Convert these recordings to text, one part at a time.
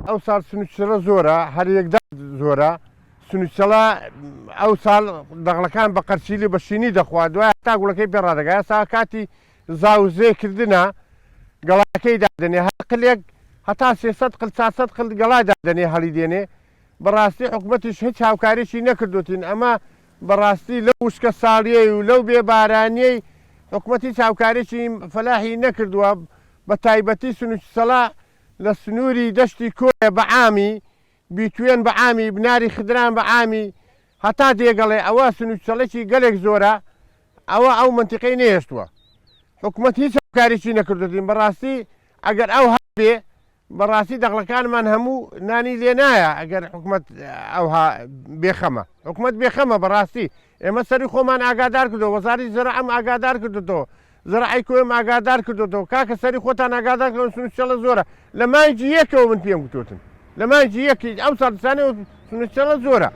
ئەوساڵ سنوچەڵە زۆرە، هەر یەکدار زۆرە، سنوچەڵە ئەوساڵ دەغڵەکان بە قەرچیلی و بە شینی دەخوا، دوای هەتا گوڵەکەی پێ ڕادەگا، ئێستا کاتی زاوزێ کردنە، گەڵاکەی دادەنێ، هەر قلێک هەتا 300 قل 400 قل گەڵا دادەنێ هەڵیدێنێ، بەڕاستی حکومەتیش هیچ هاوکاریی نەکردوتین، ئەمە بەڕاستی لەو وشکە ساڵیەی و لەو بێ بارانیەی حکومەت هیچ هاوکاریی فەلاحی نەکردووە، بە تایبەتی سنوچسەڵا لە سنووری دەشتی کۆیە بە عامی، بیتوێن بە عامی، بناری خدران بە عامی، هەتا دێگەڵێ ئەوە سنوچسەڵێکی گەلێک زۆرە، ئەوە ئەو مەنتیقەی نەهێشتووە. حکومەت هیچ هاوکاریی نەکردوتین، بەڕاستی ئەگەر ئەو هەبێ بەڕاستی دەغڵەکانمان هەموو نانی لێ نایە ئەگەر حکومەت ئەوها بێخەمە حکومەت بێخەمە بەڕاستی ئێمە سەری خۆمان ئاگادار کردو وەزاری زەرعم ئاگادار کردوتەوە زەرعی کۆیم ئاگادار کردوتەوە کاکە سەری خۆتان ئاگادار کردن سنوچەڵە زۆرە لە مانگی یەکەوە من پێم گوتوتن لە مانگی یەکی ئەو ساڵ سنوچەڵە زۆرە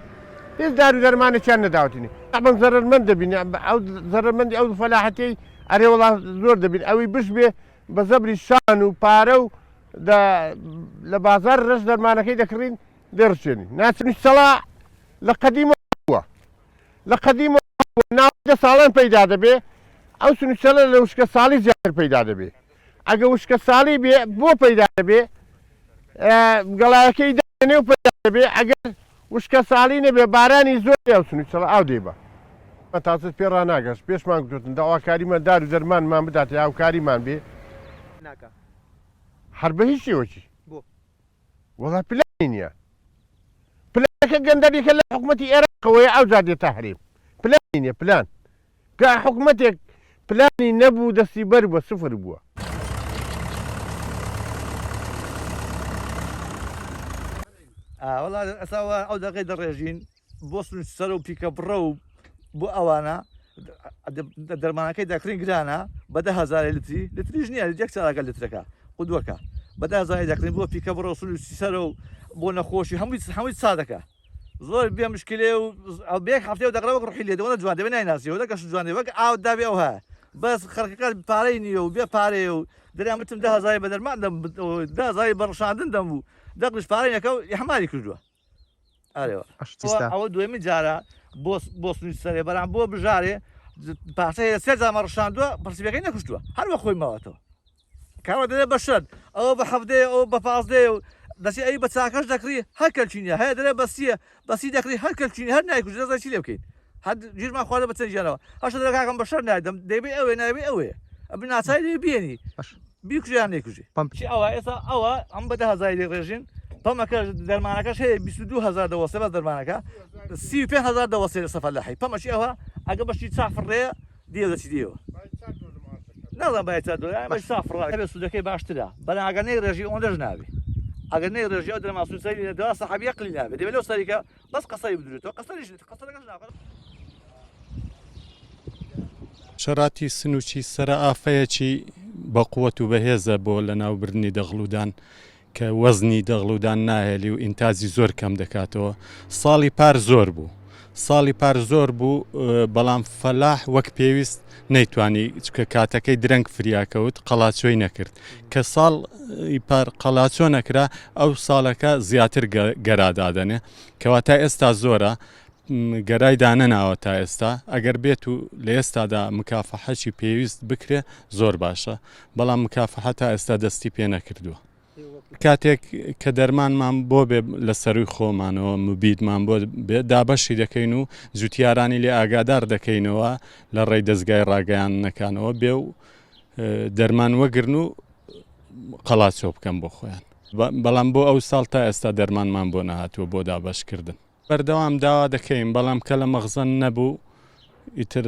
هیچ دارو دەرمانێکیان نەداوتنی ئەمن زەرەرمەند دەبین ئەو زەرەرمەندی ئەو فەلاحەتەی ئەرێ وڵا زۆر دەبین ئەوی بش بێ بە زەبری شان و پارە و دە لە بازار رەش دەرمانەکەی دەکڕین دەڕشێنین ناچنی سەڵا لە قەدیمەوە بووە لە قەدیمەوە بووە ناو دە ساڵان پەیدا دەبێ ئەو سنوچەلە لە وشکە ساڵی زیاتر پەیدا دەبێ ئەگە وشکە ساڵی بێ بۆ پەیدا دەبێ گەڵایەکەی دەنێ و پەیدا دەبێ ئەگەر وشکە ساڵی نەبێ بارانی زۆر بێ ئەو سنوچەڵە ئاو دەیبا. تازەت پێ ڕاناگەشت پێشمان گوتوتن داواکاریمان دار و دەرمانمان بداتێ هاوکاریمان بێ. ناکا. هەر بە هیچ شێوەکی. بۆ؟ وەڵا پلانی نیە. پلانەکە گەندەلیکە لە حکومەتی ئێراقەوەیە ئەوجا دێتە هەرێم. پلانی نیە پلان. کە حکومەتێک پلانی نەبوو دەستی بەر بووە سفر بووە. وەڵا ئەسا ئەو دەقەی دەڕێژین بۆ سەر و پیکە بڕە و بۆ ئەوانە دەرمانەکەی دەکڕین گرانە بە 10هزار لتری لتریش نییە یەک چالاکە لترەکە قودوەکە بە 10هزار دەکڕین بۆ پیکە بڕە و سنووسی سەرە و بۆ نەخۆشی هەمووی هەمووی سادەکە زۆر بێ مشکلێ و ئەو بێک هەفتەیە و دەگڕێ وەک ڕوحی لێ دەوەنە جوان دەبێ نایناسی و دەکەش جوان دەبێ وەک ئاو دابێ ئەو ها بەس خەڵکەکە پارەی نییە و بێ پارەیە و دەریان بتم 10 هەزاری بە دەرمان دەم 10 هەزاری بە ڕشاندن دەم و دەقلیش پارەی نەکە و ئیحمالی کردووە ئارێوە ئەوە دوێمین جارە بۆ بۆ سنوور سەرێ بەرام بۆ بژارێ پارچە هەیە سێ جامە ڕشاندووە پرسیبەکەی نەکوشتووە هەر وە خۆی ماوەتەوە کاوە دەرێ بە شەرت ئەوە بە حەڤدەیە ئەوە بە پازدەیە و دەچی ئەوی بە چاکەش دەکڕی هەر کەلکی نیە هەیە دەرێ بە سیە بە سی دەکڕی هەر کەلکی نیە هەر نایکوژی دەزای چی لێ بکەین هەر گیرمان خواردە بە چەند گیانەوە هەشتا دەرێ کاکەم بە شەرت نایدەم دەیبەی ئەوێ نایبەی ئەوێ ئەبی ناچاری دەبی بێنی بیکوژێ یان نەیکوژێ. چی ئەوە ئێستا ئەوە ئەم بە 10 هەزاری دەیڕێژین پەمەکە دەرمانەکەش هەیە 22 هەزار دەوەستێ بەس دەرمانەکە 35 هەزار دەوەستێ لە سەفەر لە حەی پەمەشی ئەوە ئەگە بەشی چا فڕێ دیەوە دەچی دیەوە نازانم بای چا دۆلار ئەمەش چا فڕا هەبێ سوودەکەی باشترە بەڵام ئەگەر نەیڕێژی ئەوەندەش نابێ ئەگەر نەیڕێژی ئەو دەرمان سوود سەری دەوا سەحابی عەقلی نابێ دەبێ لەو سەریکە بەس قەسەری بدرێتەوە قەسەریش قەسەرەکەش ناخۆ شەراتی سنوچی سەرە ئافەیەکی بەقوەت و بەهێزە بۆ لەناوبردنی دەغڵودان کە وەزنی دەغڵودان ناهێلی و ئینتاجی زۆر کەم دەکاتەوە ساڵی پار زۆر بوو ساڵی پار زۆر بوو بەڵام فەلاح وەک پێویست نەیتوانی چکە کاتەکەی درەنگ فریاکەوت قەڵاچۆی نەکرد کە ساڵ پار قەڵاچۆ نەکرا ئەو ساڵەکە زیاتر گەرا دادەنێ کەواتە ئێستا زۆرە گەرای دانەناوە تا ئێستا ئەگەر بێت و لە ئێستادا مکافەحەکی پێویست بکرێ زۆر باشە بەڵام مکافەحە تا ئێستا دەستی پێ نەکردووە کاتێک کە دەرمانمان بۆ بێ لە سەروی خۆمانەوە مبیدمان بۆ بێ دابەشی دەکەین و جوتیارانی لێ ئاگادار دەکەینەوە لە ڕێی دەستگای ڕاگەیاندنەکانەوە بێ و دەرمان وەگرن و قەڵاچۆ بکەن بۆ خۆیان بەڵام بۆ ئەو ساڵ تا ئێستا دەرمانمان بۆ نەهاتووە بۆ دابەشکردن. بەردەوام داوا دەکەین بەڵام کە لە مەخزەن نەبوو ئیتر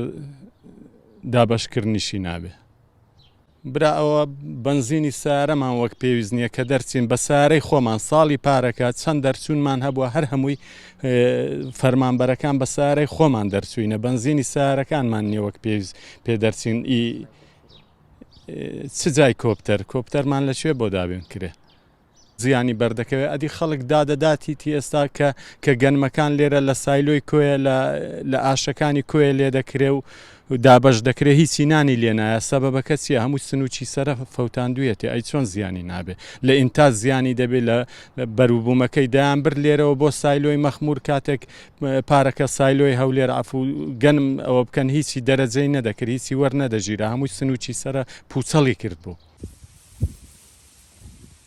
دابەشکردنیشی نابێ. برا ئەوە بەنزینی سەیارەمان وەک پێویست نییە کە دەرچین بە سەیارەی خۆمان ساڵی پارەکە چەند دەرچوونمان هەبووە هەر هەمووی فەرمانبەرەکان بە سەیارەی خۆمان دەرچووینە بەنزینی سەیارەکانمان نییە وەک پێویست پێ دەرچین ئی چ جای کۆپتەر کۆپتەرمان لە کوێ بۆ دابین کرێ؟ زیانی بەردەکەوێ ئەدی خەڵک دادەداتی تی ئێستا کە کە گەنمەکان لێرە لە سایلۆی کۆیە لە لە ئاشەکانی کۆیە لێ دەکرێ و دابەش دەکرێ هیچی نانی لێ نایە سەبەبەکە چیە هەموو سنوچی سەرە فەوتاندویەتی ئەی چۆن زیانی نابێ لە ئینتاج زیانی دەبێ لە بەروبومەکەی دەیان برد لێرەوە بۆ سایلۆی مەخمور کاتێک پارەکە سایلۆی هەولێر عەفو گەنم ئەوە بکەن هیچی دەرەجەی نەدەکرد هیچی وەرنەدەگیرا هەمووی سنوچی سەرە پوچەڵی کرد بوو.